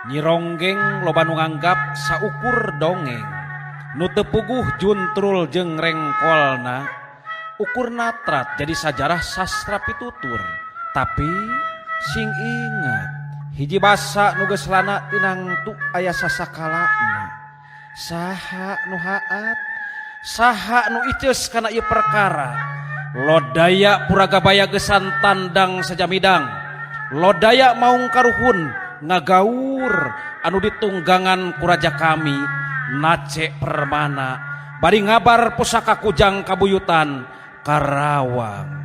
Nyi Ronggeng loba nu nganggap saukur dongeng nu teu puguh juntrul jeung rengkolna ukur natrat jadi sajarah sastra pitutur. Tapi sing ingat hiji basa nu geus lana tinangtu aya sasakalana. Saha nu haat, saha nu iceus kana ieu perkara. Lodaya Puragabaya gesan tandang sajamidang. Lodaya maung karuhun ngagaur anu ditunggangan ku raja kami Nace Permana bari ngabar pusaka kujang kabuyutan Karawang.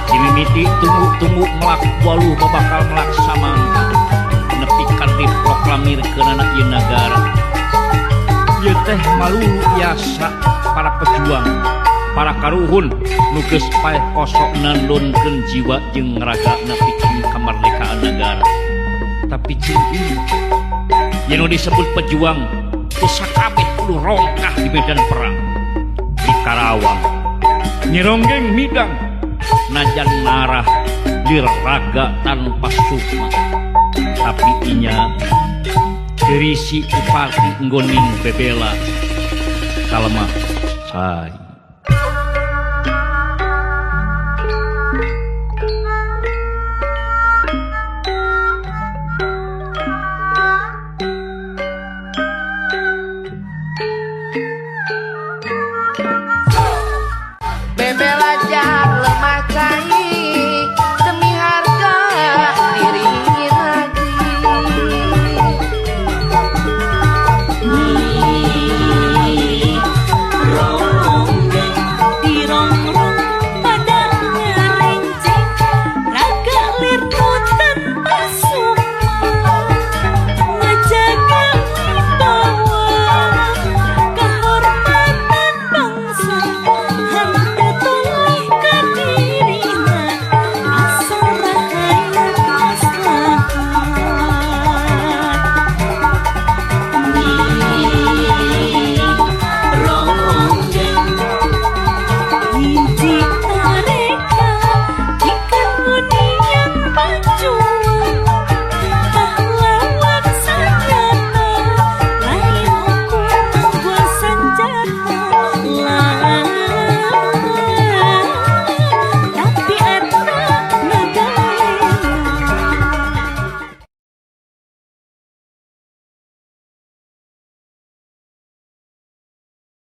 Dimimiti tunggu-tunggu melak waluh bakal melak samangka nepikan diproklamirkeunana ieu nagara. Ieu teh malulu biasa para pejuang, para karuhun nu geus paeh kosok nandonkeun jiwa jeung ragana pikeun kamardekaan nagara. Tapi cing ieu nu disebut pejuang teu sakabeh kudu rongkah di medan perang. Di Karawang, Nyi Ronggeng midang najan narah liraga tanpa sukma, tapi inya dirisi upati nggoning bebela kalemah cai.